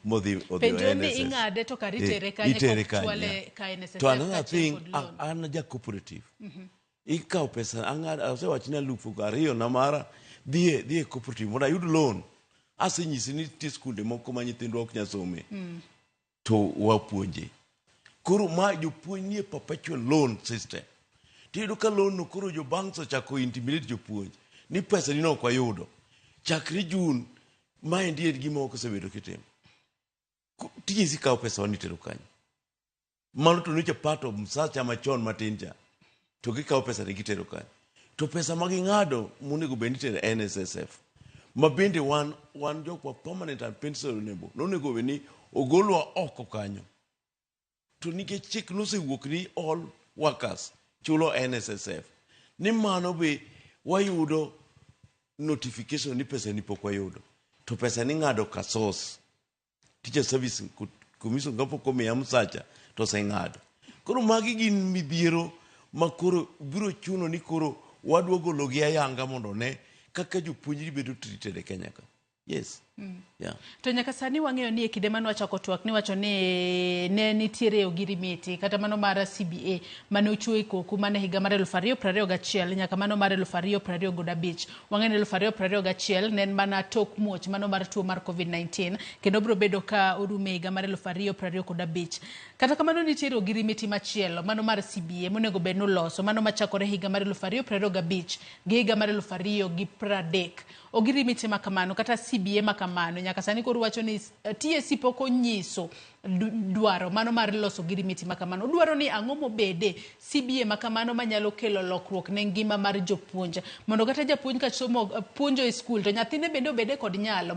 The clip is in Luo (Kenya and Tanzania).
Modhi odhi Penjo ni NSS. ing'ade to kar itere Eh, kanye itere kok kanye, chwale yeah. ka NSSF To another kaachiel thing, kod loan. an ja cooperative. Ikawo pesa ang'ado, asewacho ni 2000 na mara dhie cooperative mondo ayud loan. Asenyisi ni nitie skunde moko ma nyithindwa ok nyal some. To wapuonje. Koro ma jopuonj nie perpetual loan system. Tiyudo ka loan no koro jo banks ochako intimidate jopuonj ni pesa ni no ok wayudo. Chakre June maendi en gima ok osebedo kitimo. TSC kawo pesa wa nitero kanyo. Mano to nyocha part of msacha machon matin cha. To gikawo pesa ni gitero kanyo. To pesa ma ging'ado monego bed ni itero e NSSF. Ma bende wan jok ma permanent and pensionable nonego bed ni ogolwa oko kanyo. To nikech chik nosewuok ni all workers chulo NSSF. Ni mano be wayudo notification ni pesa ni pok wayudo. To pesa ni ng'ado ka source. Teacher Service Commission kapok omiya msacha to oseng'ado. Koro magi gin midhiero ma koro biro chuno ni koro wadwa gologi ayanga mondo ne kaka jopuonjri bedo treated e Kenya ka. Yes. Yeah. To nyaka sani wang'eyo ni e kinde mane wachako twak niwacho ni ne nitiere ogirimiti kata mano mar CBA mane ochiwo e koko mana higa mar 2021 nyaka mano mar 2025. Wang'eyo ni 2021 ne en mana tok muoch mano mar tuo mar COVID-19 kendo biro bedo ka orumo e higa mar 2025. Kata kamano nitiere ogirimiti machielo mano mar CBA monego bed ni oloso mano machakore higa mar 2025 gi higa mar 2030. Ogirimiti ma kamano kata CBA ma kamano nyaka sani koro wacho ni TSC pok onyiso dwaro mano mar loso ogirimiti ma kamano. Dwaro ni ang'o mobede CBA ma kamano manyalo kelo lokruok ne ngima mar jopuonj mondo kata japuonj ka somo puonjo e skul to nyathine bende obede kod nyalo.